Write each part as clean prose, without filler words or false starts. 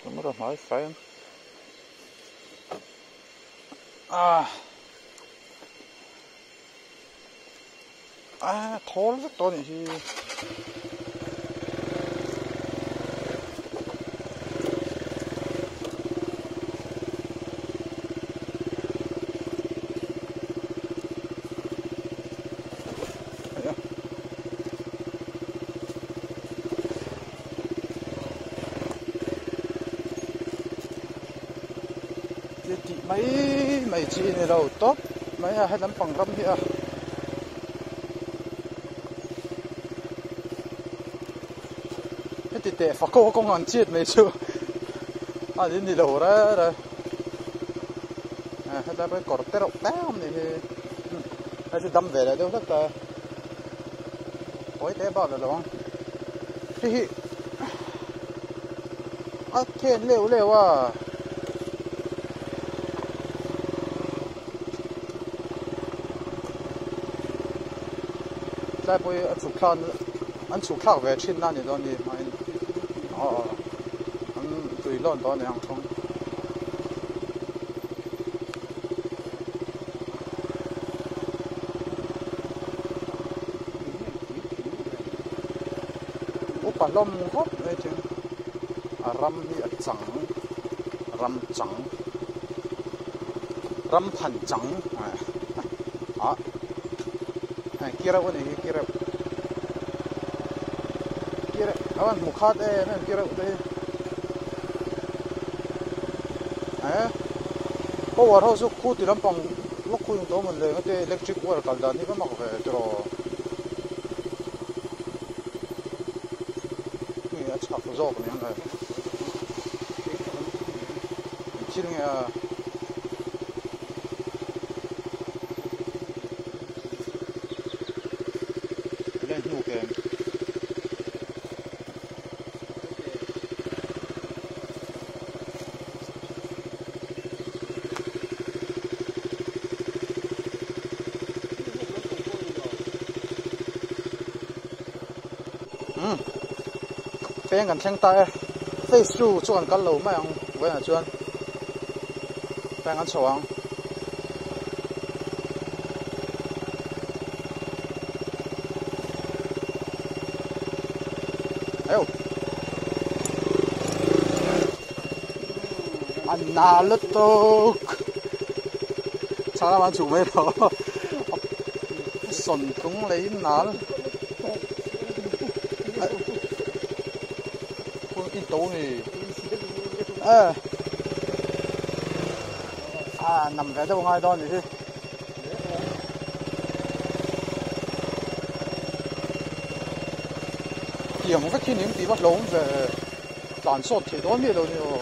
Camera hmai fai ang ah ah thawl vek tawh anih hi. Ti tih mai mai chi a ni lo tawp mai a helam pang ram hi a. Heti teh fak ho a kawng an chhiat mai chu a ni ni lo reng reng hetlai pawh hi kawr te reuh te awm ni hi hei chu dam ve leh deuh hlek ta tawi te bak leh lo ang hei hi a then leuh leuh a. Tlai pawh hi a chhuk thlak an chhuk thlak ve thin na a ni dawn ni hmain aw an tui lawn tawh a ni ang thung. Upa hlawm khawp mai thing a ram hi a chang ram chang ram phan chang ah hei ki reuh a nih hi ki reuh ki reuh a van hmu khat em em ki reuh te hi eh power ho chu khu ti lampang lawk khu in to mawn le engate electric wire kal dan hi va mak ve tiraw nge a chak zawk aniang le thil nge a. Len hnuk em. Umm peng kan thleng ta e phase 2 chu kan kal lo mai ang vawiinah chuan peng an chho ang. Eo. An na lutuk. Chhang lamah an chhuk mai lo. Sawn tlung lei nal. In to ni. Eh. A nam ve deuh ngai dawn ni hi. Tiang vek hi ning tih va hlawm ve tlan sawt theih dawn miah lo ni aw.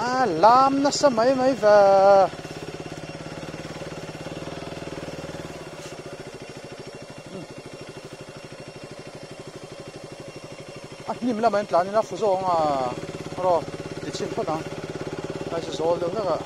A lam nasa mai mai ve. A hnim lamah hian tlanin a fu zawk ang a rawh ti chhin phawt ang a chi zawl deuh hlek a.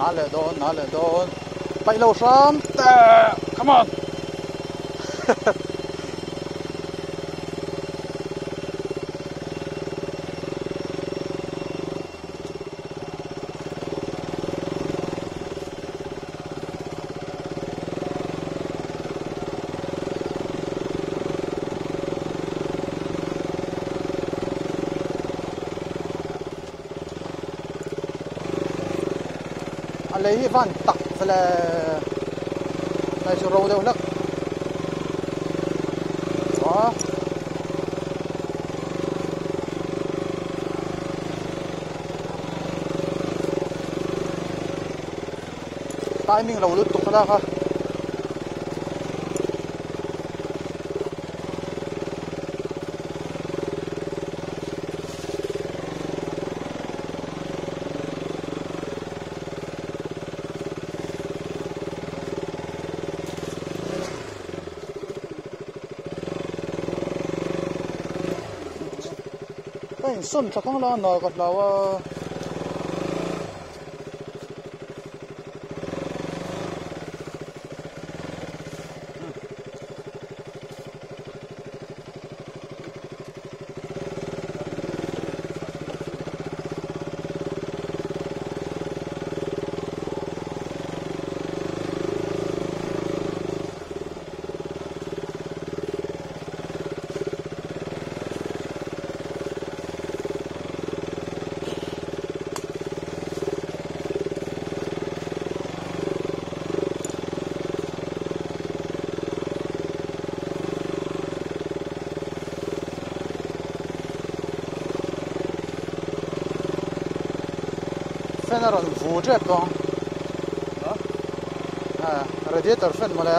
Na leh dawn na leh dawn paih lo hram teh come on A lei hi van tak vele hei chu ro deuh hlek a. Timing lo lutuk kha kha. Ka insawn tha khang la a nau ka hlau a. Fan a rawn vu tep tawh ang radiator fan mawle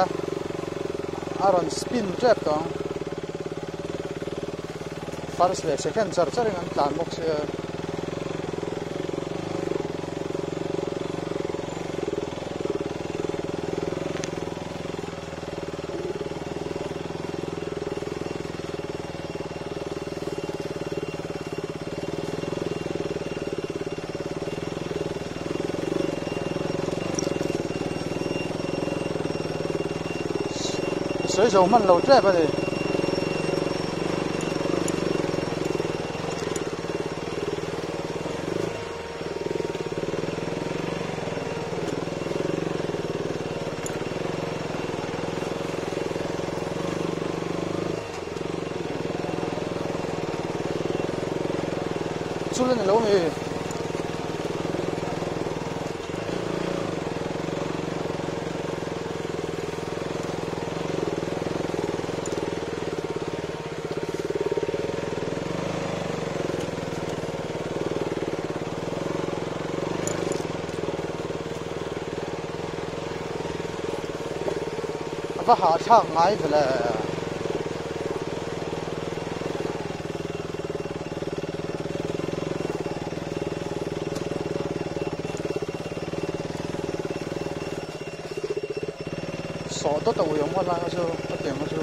a rawn spin tep tawh ang. First leh second char char in an tlan bawk sia. Sawi zo hman lo tep a ni. Chul a ni lo mi. A va hahthlak ngai ve le. Sawh dawt a ui awm nghal lai kha chu a tiang kha chu.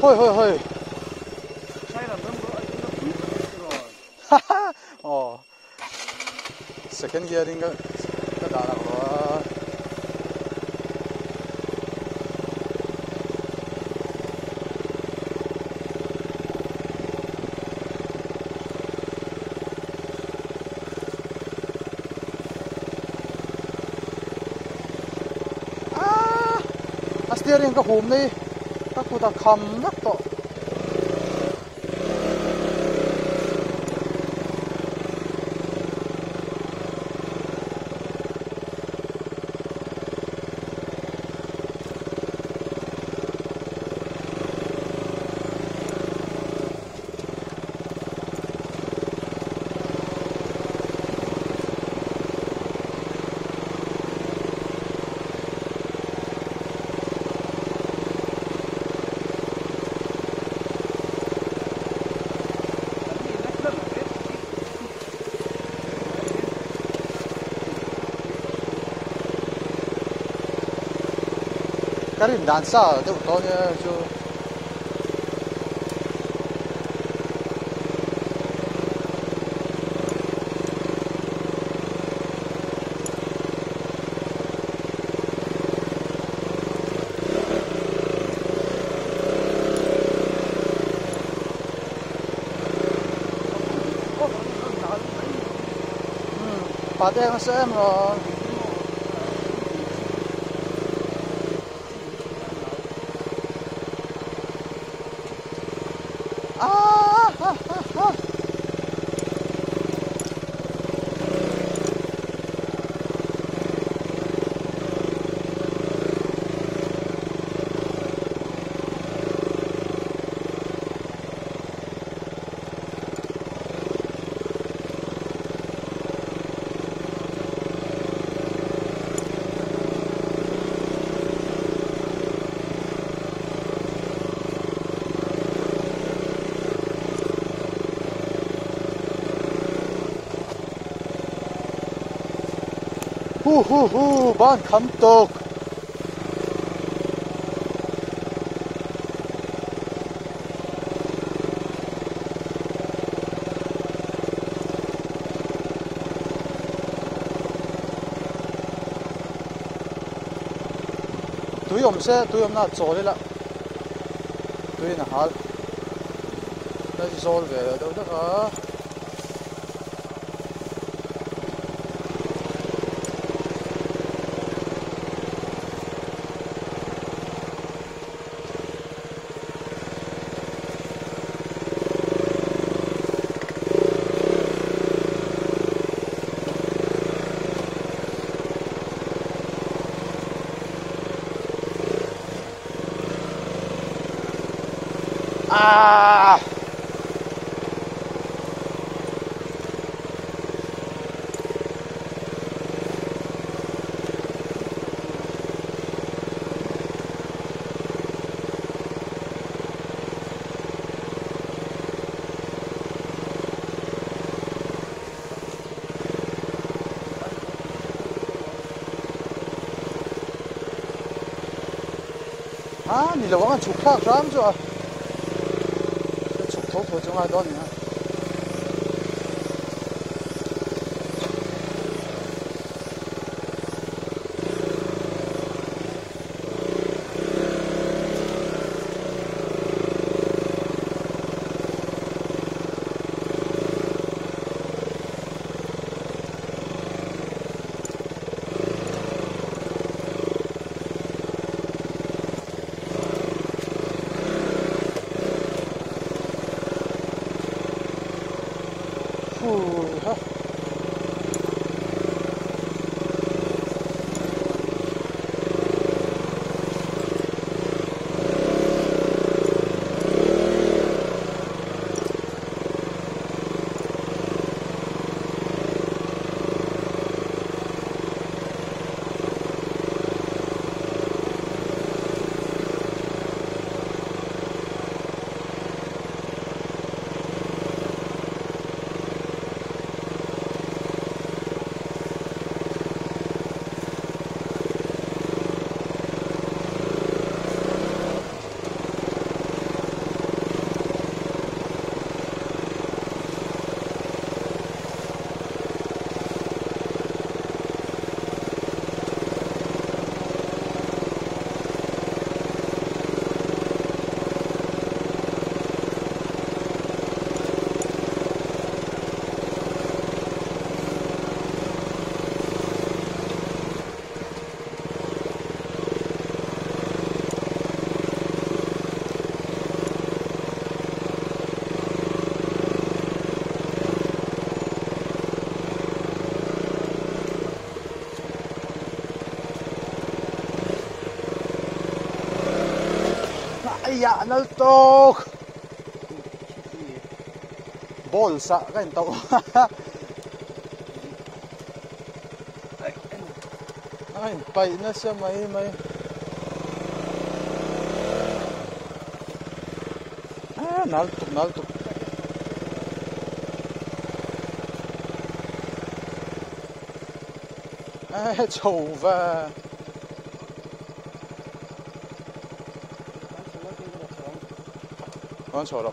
Hawi hawi hawi. Aw second gear in ka ka dah lak lo a. Ah a steering ka hum nei ka kut a kham vek tawh. Ka rin dan sa deuh tawh nia chu. Pate ang sa em rawh. Ah ha ha ha. Hu hu hu ban kham tawk. Tui awm se tui awmna ah chawl ila tui in a hal a zawl ve leh deuh hlek a. Ah! A ni lo ang a chhuk thlak hram chu a chhuk tho tho chu ngai dawn a ni a. Hu ha. Aiah nal tawk ball sah ka in tauh a in paih nasa mai mai a nal tuk nal tuk. A chho va. An chho lo.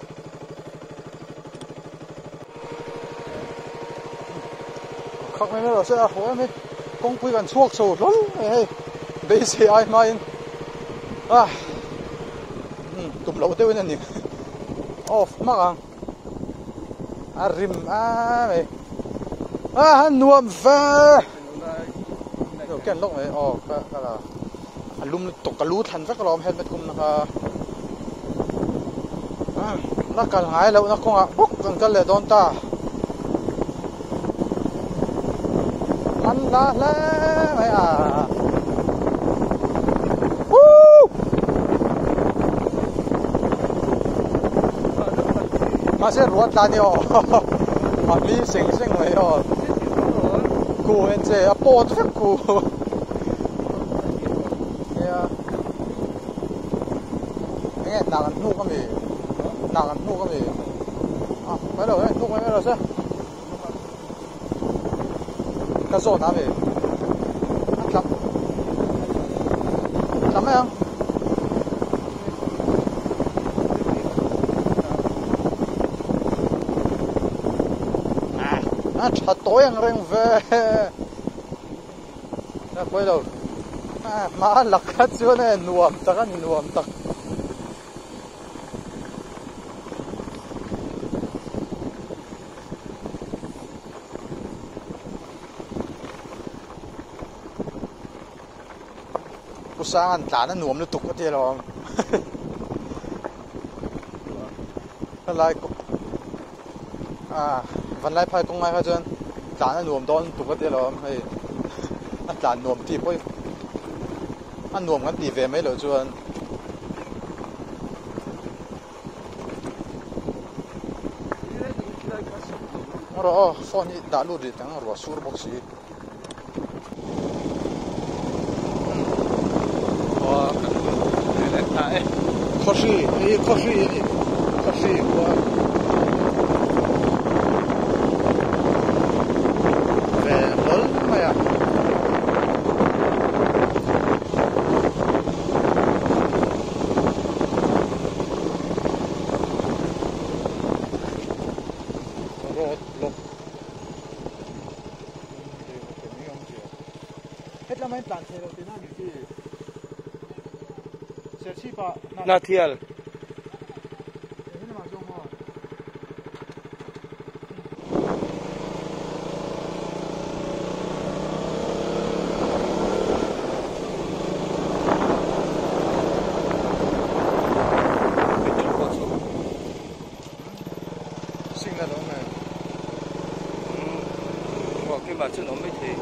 Khak mai mai lo se a haw em hi. Kawngpui kan chhuak chho hlawl mai hei. Beisei ai hmain a tum loh deuhin a ni. Off hmak ang. A rim a mai. A han nuam ve. Ken lawk mai aw ka ka la. A lum lutuk ka lu thlan vek alawm helmet kum na kha. La kal ngai loh na kawngah bawk kan kal leh dawn ta. Man la hle mai a. Woo! Mahse ruat la ni aw. A hli seng seng mai aw. Ku en che a pawt vek ku. Nia. Enge hna kan hnuk ami? Hna kan hnuk ami? A mai lo e hnuk mai mai lo se. Ka zawn ami? mai ang. A tha tawi ang reng ve. A pawi lo. Hma lak kha chuan e nuam tak a ni nuam tak. Pu Sanga'n tlan a nuam lutuk a ti alawm. Helai ah Vanlaiphai kawng lai kha chuan tlan a nuam dawn lutuk a ti alawm hei a tlan nuam tih pawh hi a nuam kan tih ve mai loh chuan. Rawh aw phone hi dah lut rih tang ruah sur bawk si. Khawhri hei hi khawhri a ni khawhri khua ve hlawl mai a. Road block hetlama in tlan thei lo tihna a ni chi Serchhip ah Hnathial. Signal awm e. Ruah kim ah chuan awm mai thei.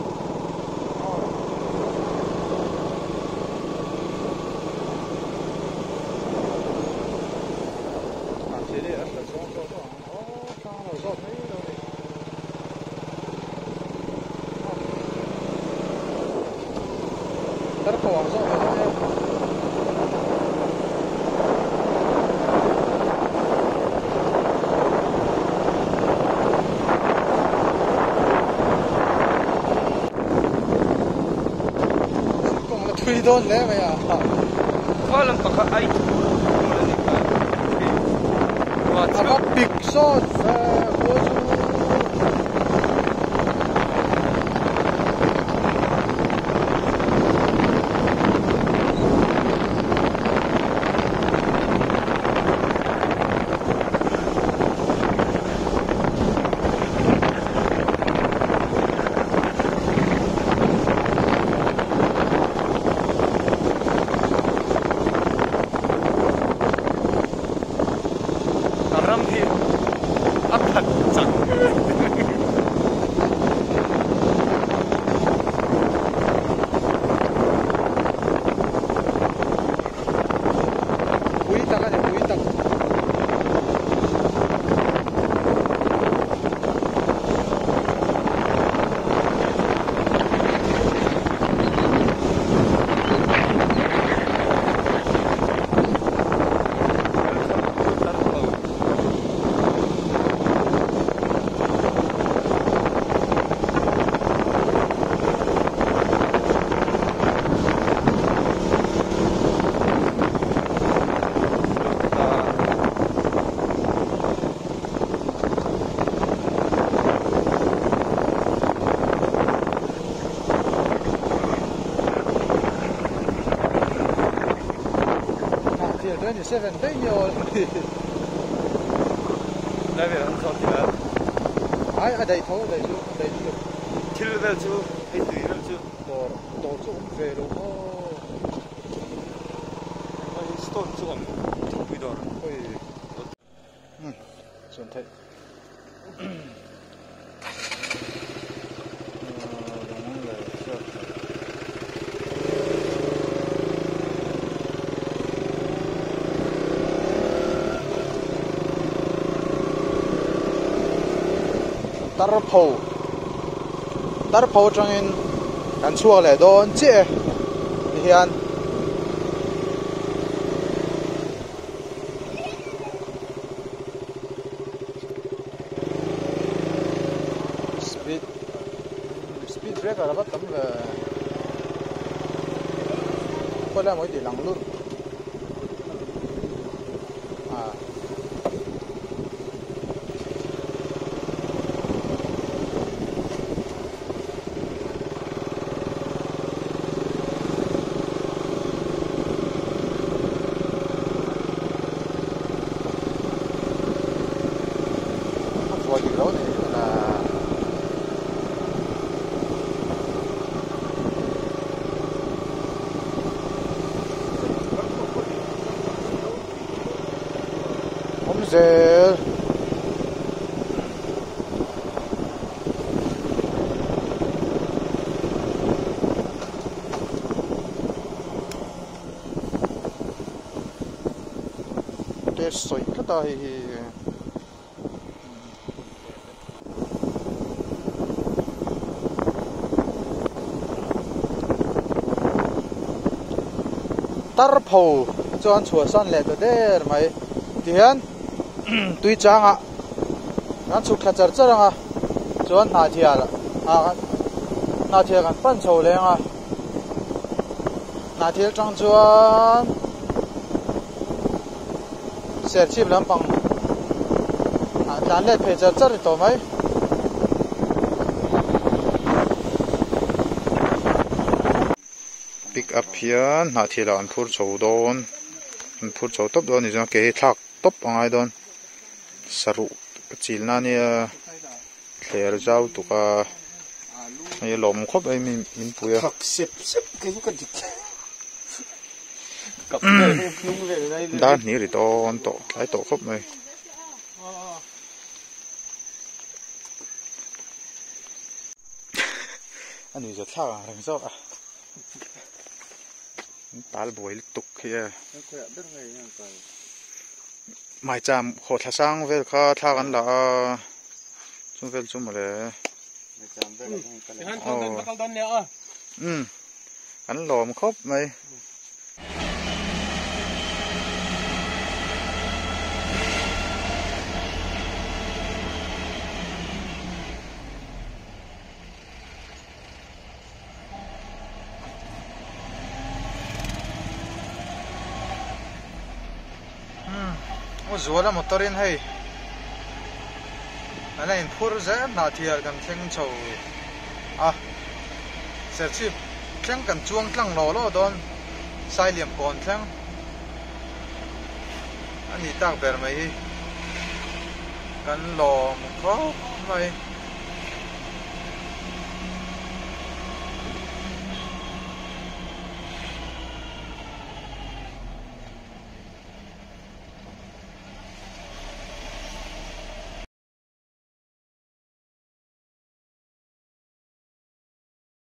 Thui dawn hle mai a. Khaw lam pakhat ai thu a ni kha. A va pik sawt ve khua chu. A ram hi a khat chak. Pui tak a ni pui tak. 27 daih ni aw Lai vel an zawt ila. Ai a daih tho a daih chu a daih lutuk. Thil vel chu hei tui vel chu. Dawr dawr chu awm ve lo maw. Hei stone chu awm thingpui dawr. Hei umm chuan theih. Tarpho tarpho atangin kan chhuak leh dawn chiah e tihian. Speed speed breaker a va tam ve. Khawilai maw i tih lang lurh ah. A vuah dik lo a nih hi ah. Awm zel. Test sawi tlat a hei hi. Tarpho chuan chhuahsan leh ta der mai tihian tui changah kan chhuk thla char char ang a chuan hnahthial ah hnahthial kan pan chho leng a hnahthial tang chuan. Serchhip lampang ah tlan let phei char char ni tawh mai. Pick up hian hnahthil ah an phur chho dawn an phur chho tawp dawn a ni chuan ke hi thlak tawp a ngai dawn saruh ka chil na ania thler zau tuk a hei a lawm khawp mai min pui a. Dar hnih ri dawn tawh tlai tawh khawp mai. A nuih zat thlak ang reng zawk a. Tal buai lutuk khi e. Maicham khawhthla sang vel kha thlak an la a chung vel chu mawle. Umm. An lawm khawp mai. Umm u zuala motor in hei an la inphur zel hnah thial kan thleng chho a serchhip thleng kan chuang tlang law law dawn sailiam kawn thleng a nih tak ber mai hi kan lawm khawp mai.